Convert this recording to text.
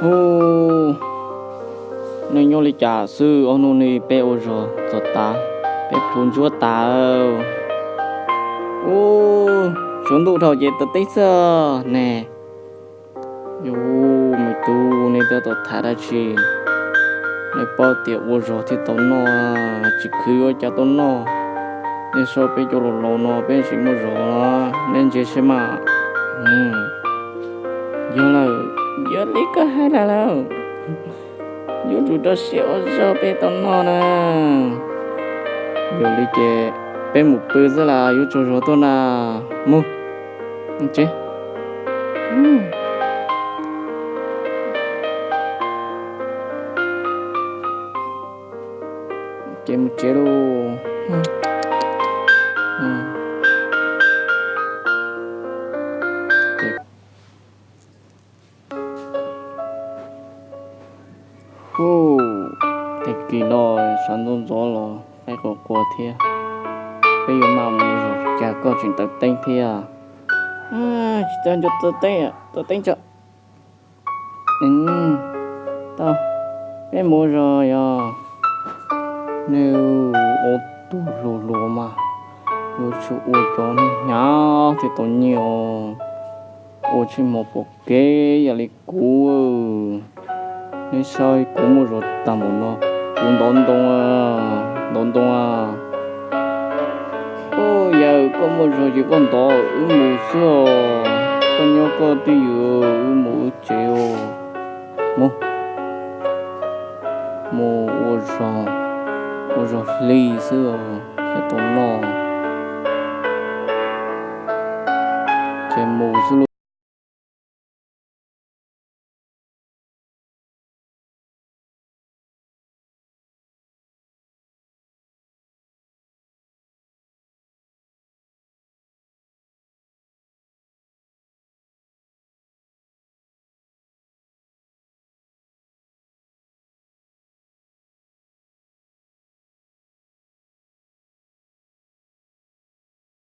Ub, nej nyob li cas xwb, ob hnub no peb ua zog txog tas, peb plhu ntsuab tas. Ub, tsaus ntuj dhau ces tawm teb xwb ne. Yus me tub, nej tab tom tham dab tsi? Nej paub tias ua zog thiaj tau noj, tsis khwv ua cas tau noj. Nej saib peb cov laus laus no peb tsis muaj zog, nej ntsia saib mas. Yog lawm, yog li koj hais lawm lauj, yuav tsum rau siab ua zog peb tau noj na. Yog li ces peb mus pw xwb las, yuav tsaug zog tuaj na. Mus tsev. Ces mus tsev lauj. Hu, tag kis no sawv ntxov ntxov los qaib qua qua thiab, peb yuav maj mus zog, cas koj tseem tawm teeb thiab? Tsis tau nco tawm teeb, tawm teeb tso. Tau, peb mus zog yog. Nej ua tus hluas hluas mas yuav tsum ua cov hnyav thiaj tau nyiaj os. Ua tsis hmo pom kev yam li kuv, nej saib kuv muaj zog tag npaum no, kuv ntov ntoo, ntov ntoo. Yawg, koj muaj zog ces koj ntov, wb mus xwb os. Koj nyob koj twj ywm, wb mus wb tsev os. Mus, mus ua zog, ua zog hli xwb os, thiaj tau noj. Ces mus xwb lauj.